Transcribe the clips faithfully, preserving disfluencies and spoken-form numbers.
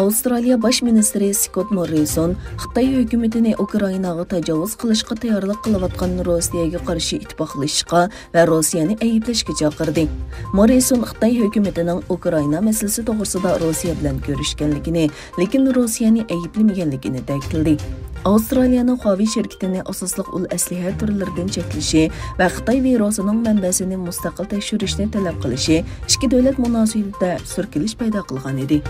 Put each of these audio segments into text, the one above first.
ئاۋسترالىيە باش مىنىستىرى سكوت موررىسون خىتاي ھۆكۈمىتىنى ئۇكرائىناغا تاجاۋۇز قىلىشقا تەييارلىق قىلىۋاتقان روسىيەگە قارشى ئىتتىپاقلىشىشقا ۋە روسىيەنى ئەيىبلەشكە چاقىردى. موررىسون خىتاي ھۆكۈمىتىنىڭ ئۇكرائىنا مەسىلىسى توغرىسىدا روسىيە بىلەن كۆرۈشكەنلىكىنى، لېكىن روسىيەنى ئەيىبلىمىگەنلىكىنى تەكىتلىدى. ئاۋسترالىيەنىڭ خۇاۋېي شىركىتىنى ئاساسلىق ئۇل ئەسلىھە تۈرلىرىدىن چەكلىشى ۋە خىتاي ۋىرۇسىنىڭ مەنبەسىنى مۇستەقىل تەكشۈرۈشنى تەلەپ قىلىشى ئىككى دۆلەت مۇناسىۋىتىدە سۈركىلىش پەيدا قىلغان ئىدى.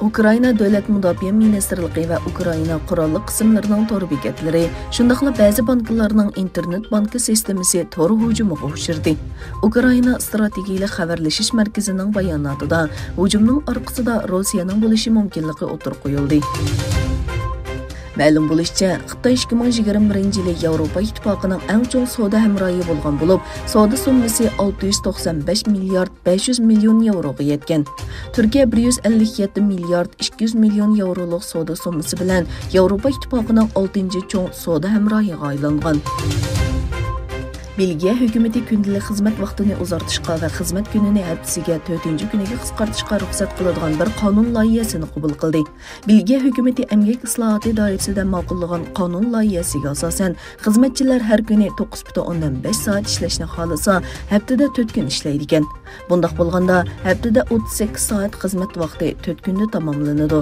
ئۇكرائىنا دۆلەت مۇداپىئە مىنىستىرلىقى ۋە ئۇكرائىنا قوراللىق قىسىملىرىنىڭ تور بېكەتلىرى، شۇنداقلا بەزى بانكىلارنىڭ ئىنتېرنېت بانكا سىستېمىسى تور ھۇجۇمىغا ئۇچرىدى. ئۇكرائىنا ئىستراتېگىيەلىك خەۋەرلىشىش مەركىزىنىڭ باياناتىدا ھۇجۇمنىڭ ئارقىسىدا روسىيەنىڭ بولۇشى مۇمكىنلىقى ئوتتۇرىغا قويۇلدى. مەلۇم بولۇشىچە، خىتاي ئىككى مىڭ يىگىرمە بىرىنچى يىلى ياۋروپا ئىتتىپاقىنىڭ ئەڭ چوڭ سودا ھەمراھى بولغان بولۇپ، سودا سوممىسى ئالتە يۈز توقسان بەش مىليارد بەش يۈز مىليون ياۋروغا يەتكەن. تۈركىيە بىر يۈز ئەللىك يەتتە مىليارد ئىككى يۈز مىليون ياۋرولۇق سودا سوممىسى بىلەن ياۋروپا ئىتتىپاقىنىڭ ئالتىنچى چوڭ سودا ھەمراھىغا ئايلانغان. بېلگىيە ھۆكۈمىتى كۈندىلىك خىزمەت ۋاقتىنى ئۇزارتىشقا ۋە خىزمەت كۈنىنى ھەپتىسىگە تۆتىنچى كۈنىگە قىسقارتىشقا رۇخسەت قىلىدىغان بىر قانۇن لايىھەسىنى قوبۇل قىلدى. بېلگىيە ھۆكۈمىتى ئەمگەك ئىسلاھاتى دائىرىسىدە ماقۇللىغان قانۇن لايىھەسىگە ئاساسەن، خىزمەتچىلەر ھەر كۈنى توققۇز پۈتۈن ئوندىن بەش سائەت ئىشلەشنى خالىسا، ھەپتىدە تۆت كۈن ئىشلەيدىكەن. بۇنداق بولغاندا، ھەپتىدە ئوتتۇز سەككىز سائەت خىزمەت ۋاقتى تۆت كۈندە تاماملىنىدۇ.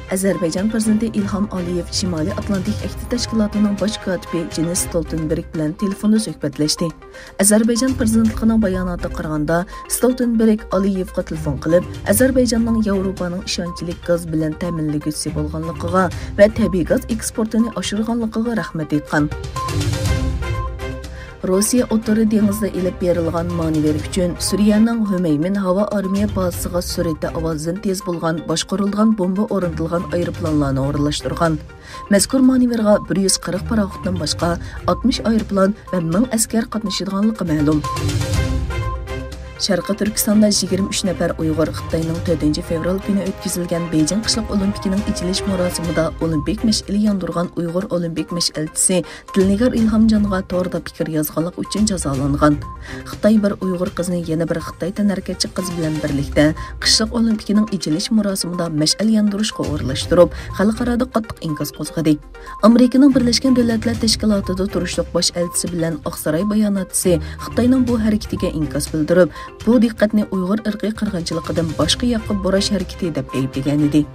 ئەزەربەيجان پىرېزىدېنتى ئىلھام ئالىيېۋ شىمالىي ئاتلانتىك ئەھدى تەشكىلاتىنىڭ باش كاتىپى جېنس ستولتېنبېرگ بىلەن تېلېفوندا سۆھبەتلەشتى. ئەزەربەيجان پىرېزىدېنتلىقىنىڭ باياناتىغا قارىغاندا، ستولتېنبېرگ ئالىيېۋغا تېلېفون قىلىپ، ئەزەربەيجاننىڭ ياۋروپانىڭ ئىشەنچلىك گاز بىلەن تەمىنلىگۈچىسى بولغانلىقىغا ۋە تەبىئىي گاز ئېكسپورتىنى ئاشۇرغانلىقىغا رەھمەت ئېيتقان. روسىيە ئوتتۇرا دېڭىزدا ئېلىپ بېرىلغان مانېۋىر ئۈچۈن سۈرىيەنىڭ ھۈمەيمىن ھاۋا ئارمىيە بازىسىغا سۈرئىتى ئاۋازدىن تېز بولغان باشقۇرۇلىدىغان بومبا ئورنىتىلغان ئايروپىلانلارنى ئورۇنلاشتۇرغان. مەزكۇر مانېۋىرغا بىر يۈز قىرىق پاراخوتتىن باشقا ئاتمىش ئايروپىلان ۋە مىڭ ئەسكەر قاتنىشىدىغانلىقى مەلۇم. شەرقىي تۈركىستاندا يىگىرمە ئۈچ نەپەر ئۇيغۇر خىتاينىڭ تۆتىنچى فېۋرال كۈنى ئۆتكۈزۈلگەن بېيجىڭ قىشلىق ئولىمپىكىنىڭ ئېچىلىش مۇراسىمىدا ئولىمپىك مەشئىلى ياندۇرغان ئۇيغۇر ئولىمپىك مەشئەلچىسى دىلنىگار ئىلھامجانغا توردا پىكىر يازغانلىق ئۈچۈن جازالانغان. خىتاي بىر ئۇيغۇر قىزنى يەنە بىر خىتاي تەنھەرىكەتچى قىز بىلەن بىرلىكتە قىشلىق ئولىمپىكىنىڭ ئېچىلىش مۇراسىمىدا مەشئەل ياندۇرۇشقا ئورۇنلاشتۇرۇپ، خەلقئارادا قاتتىق ئىنكاس قوزغىدى. ئامېرىكىنىڭ بىرلەشكەن دۆلەتلەر تەشكىلاتىدا تۇرۇشلۇق باش ئەلچىسى بىلەن ئاقساراي باياناتچىسى خىتاينىڭ بۇ ھەرىكىتىگە ئىنكاس بىلدۈرۈپ، بۇ دىققەتنى ئۇيغۇر ئىرقىي قىرغىنچىلىقىدىن باشقا ياققا بۇراش ھەرىكىتى دەپ ئەيىبلىگەنىدى.